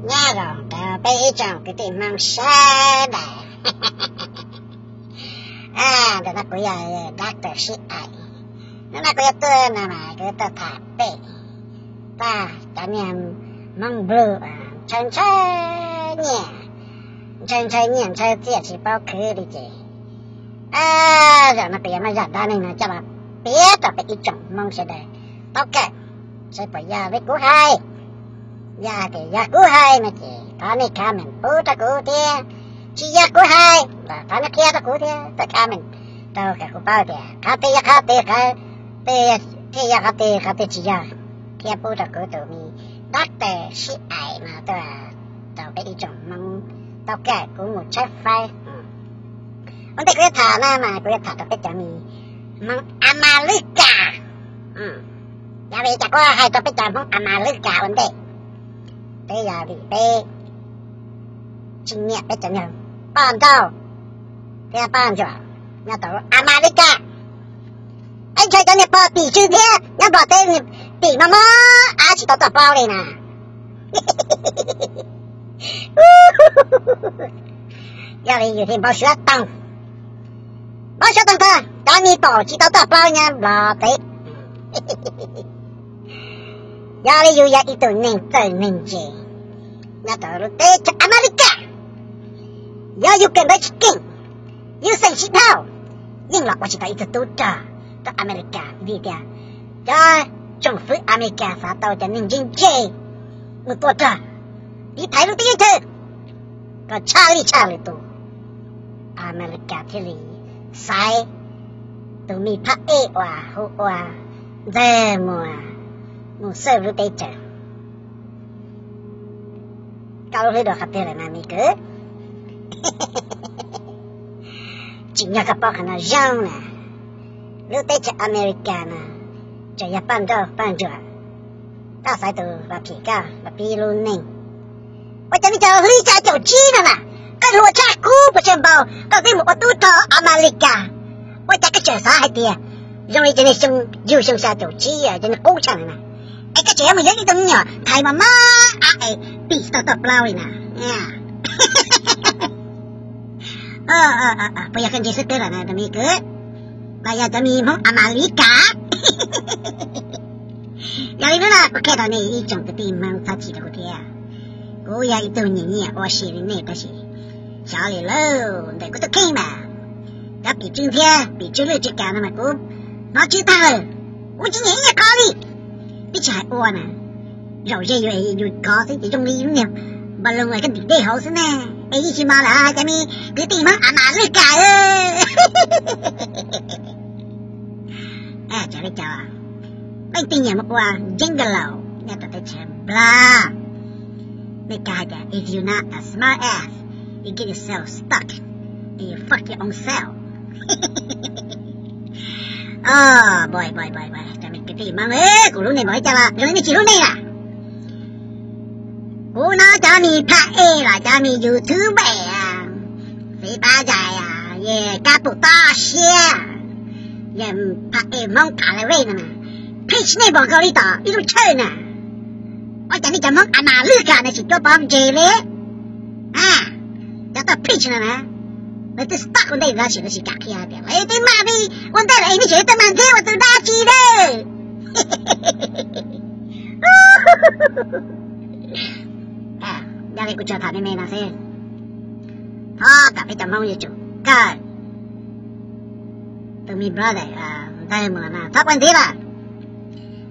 Nyob zoo rau peb ib tsoom kwv tij Hmoob sawv daws. Ntawm no kuv yog Doctor Sib Aim. Hnub no kuv yuav tuaj no mas kuv yuav tuaj tham pem tag cov niag Hmoob Blues ntshaw ntshaw nyiaj, ntshaw ntshaw nyiaj ntshaw txiaj tsis paub khwv li ces, zaum no kuv yuav muab zaj dab neeg no coj los piav rau peb ib tsoom Hmoob sawv daws tau kawm, seb puas yog li kuv hais. Yog hais tias yog kuv hais no ces thov nej comment pub rau kuv thiab, tsis yog kuv hais los thov nej qhia rau kuv thiab, tuaj comment rau kom kuv paub tias qhov twg yog qhov twg, qhov twg thiaj yog qhov twg, qhov twg tsis yog, qhia pub rau kuv tus me Doctor Sib Aim no tuaj rau peb ib tsoom Hmoob tau kawm, kuv mus tshawb fawb. Ua ntej kuv yuav tham no mas kuv yuav tham rau peb cov me Hmoob Amelikas. Yog vim cas kuv hais rau peb cov Hmoob Amelikas ua ntej? Twb yog vim peb tsis nyiam peb cov niag poj nrauj thiab poj ntsuam nyob rau Amelikas. Peb ntshai cov niag pog tim tswv thiab nyob Nplog teb tim no mob av tsis tau toj plaub li na. Yog li yus thiaj npau suav toog, npau suav toog tag cov niag pom tsis tau toj plaub nyob Nplog teb. Yog li yus yog ib tug neeg txawj neeg ntse nyob rau lub teb chaws Amelikas, yog yus kawm ntawv tsis keej, yus xeem tsis dhau, yeej los ua tsis tau ib tug tub rog rau Amelikas vim tias cov tsoom fwv Amelikas xav tau cov neeg ntse ntse mus tua rog tiv thaiv lub teb chaws kom tshaj lij tshaj lwm tus. Amelikas thiaj li xaiv tus me phab ej uas hu ua Ntxawg Muas mus xwb lub teb chaws. Koj lub hlwb dua qhov twg lawm na me kwv? Tsim nyog koj paub qhov no zoo na, lub teb chaws Amelikas no tseem yog poj nrauj poj ntsuam, koj xaiv tus los phim koj los pib lub neej. Ua cas nej cov hlwb xya caum tsib no na, koj hluas tshaj kub puas tshaj npaum koj twb mus ua tub rog Amelikas, ua cas koj tseem xav hais tias zoo li cov niag xyoo yug xyoo xya caum tsib cov niag qub tshaj no na, es koj tseem yuav mus yuav ib tug me nyuam thaiv mos mos av es pim tsis tau toj plaub li na. Puas yog koj ntse xwb twb lawm na tus me kwv, los yog cov me Hmoob Amelikas? Yog li hnub no kuv qhia rau nej ib tsoom kwv tij Hmoob txhob chim rau kuv thiab. Kuv yog ib tug nyiam nyiam ua si li nej tab sis xyov li lawm, ntawm kuv tus kheej mas cov pim tswv thiab pim tswv lwj tswv kas no mas kuv hnov tswv tag lawm, kuv tsis nyiam ib yam qhov li. Twb tsis hais ua na, zaum ze yus kov xwb ces zoo li lub niag npas loos koj ntim dej hauv xwb ne. Es yeej tsis mas lawm cov me kwv tij Hmoob Amelikas. Cov li cas leej twg nyiam mus ua ntseeb ka laus nyob rau teb chaws Nplog, nej kawg hais tias if you not a smart ass, you get yourself stuck and you fuck your own self. Cov me kwv tij Hmoob, kuv hlub nej npaum li cas los zoo li nej tsis hlub nej na. Kuv hnov cov me phaj ej los cov me YouTuber, Txiv Pab Zais, Kab Pum Toj Siab, yog phaj ej Hmoob Kalawej no, page nej npaum nkaus li tom ib lub tshawj na. Ua cas nej cov Hmoob Amelikas no tsis cuab pob ntseg li? Cov toj page no na, lawv twb stuck ua ntej lawm tab sis lawv tsis kam qhia tias lawv twb maj li ua ntej lawm es nej tseem tuaj mag nthib ua tus dab tsi na. Yog li kuv tsuas tham me me no xwb, thov kom peb cov Hmoob yuav tsum kawm tus me brother Ntxawg Muas no txhob ua ntxiv lawm.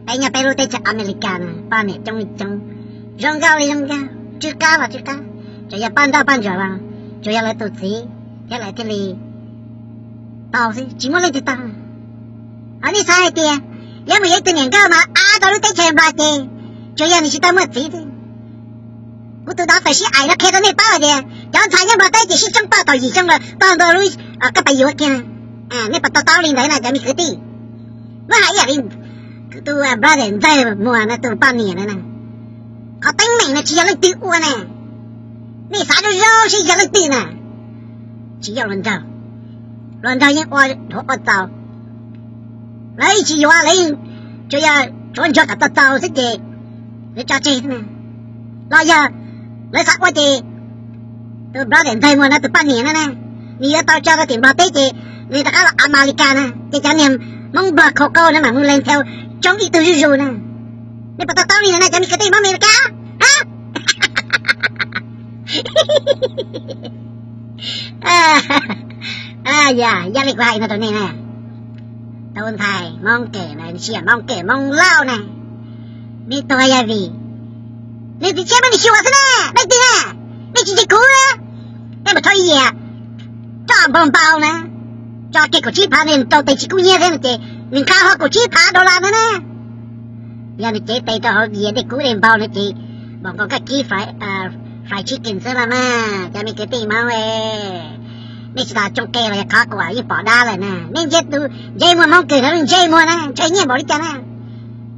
Peb nyob peb lub teb chaws Amelikas no poj niam coob li coob, zoo nkauj li zoo nkauj, tsw qab los tsw qab, tsuas yog poj nrauj poj ntsuam los tsuas yog lawv tus txiv thiab lawv thiaj li tau xwb, tsis muaj leej twg tau. Ho nej xav hais tias yuav mus yuav ib tug niam nkauj mas av tau lub teb chaws Nplog ces tsuas yog nws tsis tau muaj txiv xwb. Kuv tus dov tawm sib aim no qhia rau nej paub hais tias cov ntxhais nyob Nplog teb ces sib tsoob toj tau yim xyoo lawm toj ntua lub koj pais yuav kiag. Nej puas to taub li ntawd na cov me kwv tij? Muab hais ib yam li tus brother Ntxawg Muas no tus poj niam no na, qhov teeb meem no tsis yog leej twg ua ne. Nej xav zoo zoo seb yog leej twg na? Tsis yog hluas nraug. Hluas nraug yeej ua dhuav ua txaus, lawv yeej tsis yuav, lawv yeej tsuas yog tsuav ntsuag kom tau txaus xwb ces lawv tso tseg xwb na. Los yog Lawv xav ua ces tus brother ntxawg muag no tus poj niam no na, nws yuav tau tso rau tim Nplog teb ces nws rov qab los Amelikas na, ces cov niag Hmoob Nplog khaus qau no mam mus lees theo tsoob ib tug zuj zus na. Nej puas to taub li no na cov me kwv tij Hmoob Amelikas? Yog, yog li kuv hais no rau nej na, tus ntxhais Hmoob Kem na, tsis yog Hmoob Kem, Hmoob Lauj na, nej tuag yog vim nws txiv tshiab muab nws xyuas xwb na, leej twg na, nej tsis ntseeg kuv, nej mus rho yias roj npau npau na, tso kiag kaum tsib phav, nws rau tes tsis kub hnyiab thiab no ces nws nqa hlo kaum tsib phav dollar no na. Yog nws cev tes rau hauv yias dej kub dej npau no ces npaum nkaus kab kib fried chicken xwb los mas cov me kwv tij Hmoob. Nej tsis tas tsoo qe los yog qhov kuam yeej pom dab lawm na. Nej ntsia tus ntsej muag Hmoob Kws no lub ntsej muag na ntshe nyiaj npaum li cas na.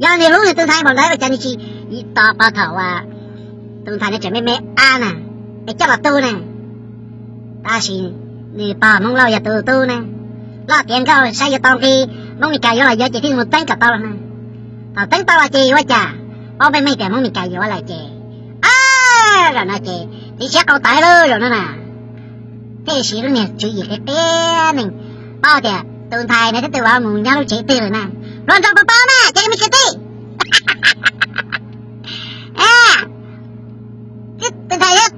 Yog nws hlub nws tus ntxhais npaum ntawd ua cas nws tsis tos qhov thaum uas tus ntxhais no tseem me me ab na, es coj los tu na. Tab sis nws pog Hmoob Lauj yog tus tub na, loj tiav nkauj saib yuav tau nqi, Hmoob Mes Kas yuav los yuav ces thiaj mus teeb kom tau los na. Thaum teeb tau los ces yuav ua cas, paub meej meej tias Hmoob Mes Kas yuav lawm ces, zaum no ces tiv siab qau tawv lawm zaum no na. Thiaj siv lub niag tswv yim qia qia neeg, paub tias tus ntxhais no twb tus vauv mus nyob lub tsev twg lawm na. Hluas nraug pab paub na ces me kwv tij. Tus ntxhais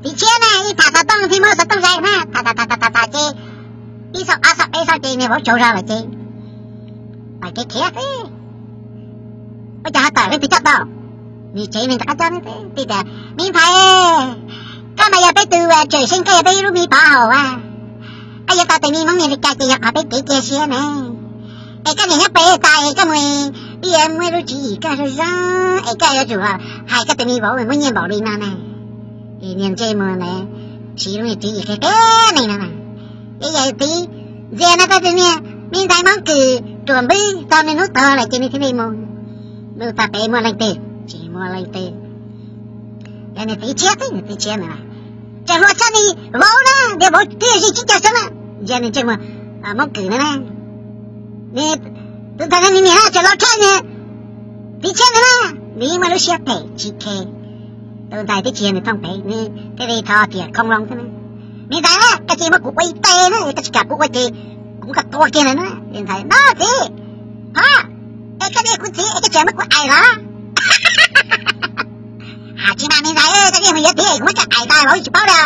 txiv tshiab na ib tham xov tooj thiab muab xov tooj zais na, tham tham tham tham tham ces ib xaus ob xaus peb xaus ces niag vauv tsaug zog lawm ces pais kev khiav xwb. Ua cas ho tawm leej twg coj tau? Nws tsev neeg rov qab coj ne, tias, me ntxhais, koj mas yog peb tus tswm seej, koj yog peb ib lub me pov haum a, koj yuav tau tus me Hmoob Mes Kas ces yog qhov peb kev cia siab ne. Es koj niam nyob pem tas es koj mus, peb yuav muaj lub tswv yim koj zoo zoo es koj yuav tsum hais koj tus me vauv muab nyiaj npaum li no na. Es niag ntsej muag ntawd siv lub niag tswv yim qia qia neeg no na. Es yawm txiv ntxias no koj tus niag me ntxhais Hmoob Kws ruam npwb txog niaj hnub tog lawm ces nws thiaj li mus. Mus txog pem muaj leej twg? Tsis muaj leej twg. Yog niag txiv tshiab xwb, niag txiv tshiab ntawd na, tseem hluas tshaj nws vauv na, niag vauv twb yog zij tsib caug xyoo na. Ntsia nws ntsej muag Hmoob Kws no na, nws tus ntxhais no nws niam na tseem hluas tshaj niag txiv tshiab ntawd na. Nws yeej muaj lub siab phem tsis khe. Tus ntxhais twb tsis yog nws thooj pem, nws thiaj li thov tias khoo loo xwb na. Me ntxhais, koj cia li muab kuv ua ib teg na, koj tsis kam kuv ua ces kuv muab koj tua kiag ntawd na. Tus ntxhais, no txiv, pog, es koj niag kuv txiv es koj tseem muab kuv aim los? Has tsis mas me ntxhais, koj niag mus yuav txiv es kuv muab koj aim tas vauv tsis paub li.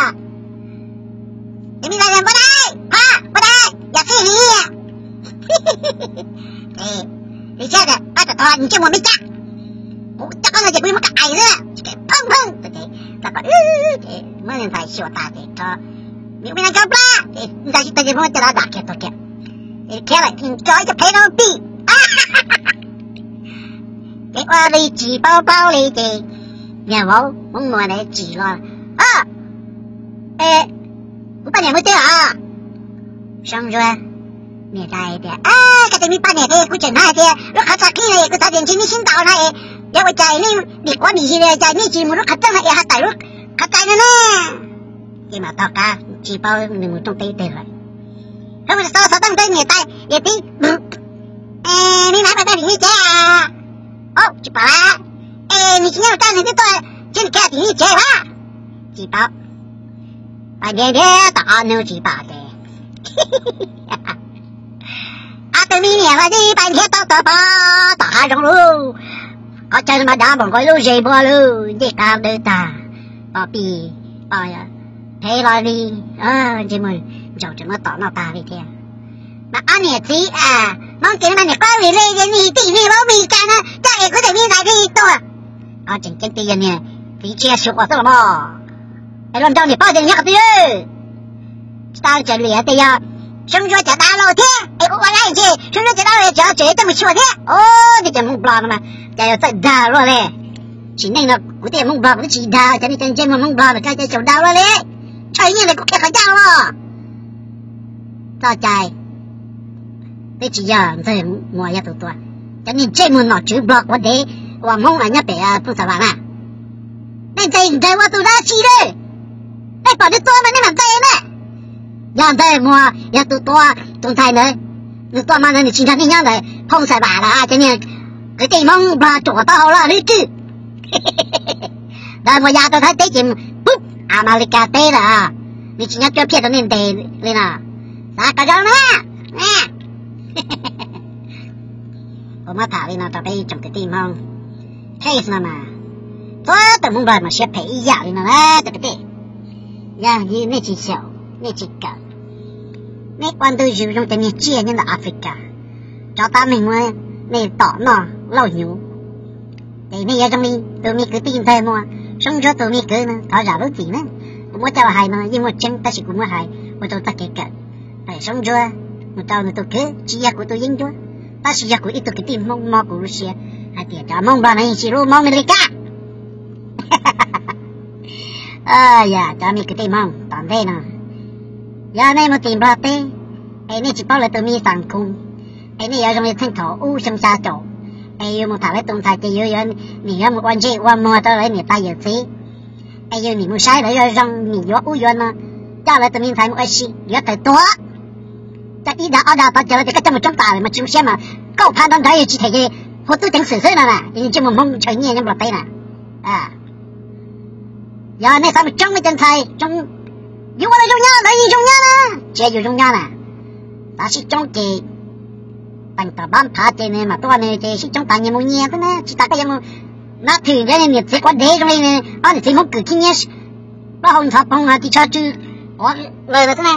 Ces me ntxhais, npau dai, pog, npau dai, yog txij li. Ces txiv tshiab tias, koj txhob thov ntsej muag me cas, kuv coj koj no ces kuv yuav muab koj aim xwb. Pheej pheej, ces muab ntxhais xyuas tas ces rho me ntxhais cov plab ces ntxhais tsis tau ces muab coj los dam kiag tuag kiag. Ces khiav lawm, tso ib co phev rau pij. Ces ua li tsis paub plaub li ces niag vauv Hmoob Muas ntawd tsim los, kuv poj niam mus twg os? Soob Ntsuab niam tais tias, koj tus me poj niam tias kuv tseem hnov hais tias lub qhov tsho qhib no es kuv xav tias ntshe nej sib ntaus no es, yog ua cas nej dim quav dim yig li cas nej tsis mus lub qhov rooj no es ho tawm lub qhov tais no na. Ces mam tog qab tsis paub nws mus rooj teb twg lawm. Hab mus xov xov tooj rau niam tais yawm txiv, me ntxhais pais pab vim nej tsev. Tsis pom, es nws tsis nyob rau nws twb tuaj, tsis nws khiav tim nej tsev lawm. Tsis paub. Pais ntiav ntiav tau ob hnub tsis pom ces, ob tug me niam mas tib pais nrhiav tau tau pov tom hav zoov lauj. Qhov chaw mas dav npaum nkaus ib lub zes npua lauj, ncej qab dawb tag, pov pij, pov phev los li, ntsej muag ntsaum tseem muab tom noj tag li thiab. Mas ob niam txiv, Hmoob Kws no mas niam qab vim li, niam tij niam vauv Mes Kas no coj es kuv tus me ntxhais thiaj li tuag. Qhov tseem ceeb twb yog niag txiv tshiab xyuas xwb los mas. Es hluas nraug niam paub tias nws nyob qhov twg. Tsis tas tseem liam tias yog Soob Ntsuab cov dab laug thiab es ua ua laib ntshe Soob Ntsuab cov dab laug tseem tseem coj mus xyuas thiab. Os, nej cov Hmoob Nplog no mas cas yuav txawj dag luaj li. Tsim neej no kuv tej Hmoob Nplog kuv twb tsis dag, cov nej cov ntsej muag Hmoob Nplog no cas cas tseem dag luaj li. Ntshaw nyiaj ntawd kuv qhia qhov ncauj los. Txoj cai twb tsis yog Ntxawg Muas yog tus tua, cov niag ntsej muag nom tswv Nplog quav dev uas Hmoob nyob pem Phooj Xas Vas na. Nej ntxais Ntxawg Muas ua tus dab tsi li? Nej pom nws tua mas nej mam ntxais na. Yog Ntxawg Muas yog tus tua tus ntxhais ntawd, nws tua mas ntawd nws tsis nrog nej nyob ntawd Phooj Xas Vas lawm, cov niag kwv tij Hmoob Nplog ruam tau hau loj lwb kwj. Ntawd mus ya rau Thaib teb ces pub Amelikas teb lawm, nws tsis nyob cuab phiaj rau nej ntes li no. Xav kom zoo na. Kuv muab tham li no rau peb tsoom kwv tij Hmoob. Case no mas txhua tus Hmoob Nplog mas siab phem ib yam li no na cov kwv tij. Yog nej tsis xyaum, nej tsis kawm, nej ua ntu zus zoo cov niag tsiaj nyob ntawm Africa, tsov tab meeg muab nej tom noj lauj hnyuv, ces nej yuav zoo li tus me kwv tij ntawg muas, Soob Ntsuab tus me kwv no, thov zam lub txim na. Kuv muab coj los hais no yeej muaj tseeb tab sis kuv muab hais ua rau txoj kev kawm. Soob Ntsuab mus rau nws tus kwv tsis yog kuv tus yeeb ncuab, tab sis yog kuv ib tug kwv tij Hmoob mob kuv lub siab hais tias cov Hmoob Nplog no yeej tsis hlub Hmoob Amelikas. Yog cov me kwv tij Hmoob tom ntej no, yog nej mus tim Nplog teb es nej tsis paub lawv tus me xas khoo, es nej yuav zoo li txheej thaum ub xyoo xya caum, es yus mus tham lawv tus ntxhais ces yus yuav, nim yuav mus ua ntsej ua muag rau lawv niam tais yawm txiv, es yus nim mus saib lawv yuav zoo, nim yuav ub yuav no, coj lawv tus me ntxhais mus ua si, yuav tawm tuag. Coj ib dag ob dag tod ces lawv tias koj coj mus tsoob tas lawm mas tsis zoo siab mas, kauj phav nrov nrov yog tsis them ces hua tub ceev xwm xwb no na, ces ntsej muag Hmoob ntshaw nyiaj nyob Nplog teb na. Yog nej xav mus tsoob nej cov ntxhais, yus ua lawv zoo nyob lawv yeej zoo nyob na, tsis yog yus zoo nyob na. Xav sib tsoob ces teem tom pab phav ces nws mam tuaj nws ces sib tsoob tas nyias mus nyias xwb na, tsis tas koj yuav mus nab thwm ntiav niam txiv quav dev zoo li ob niam txiv Hmoob Kwm khib nyiab, plaub hau ntxhov poog hais tis tsho tsw quav lawm xwb na.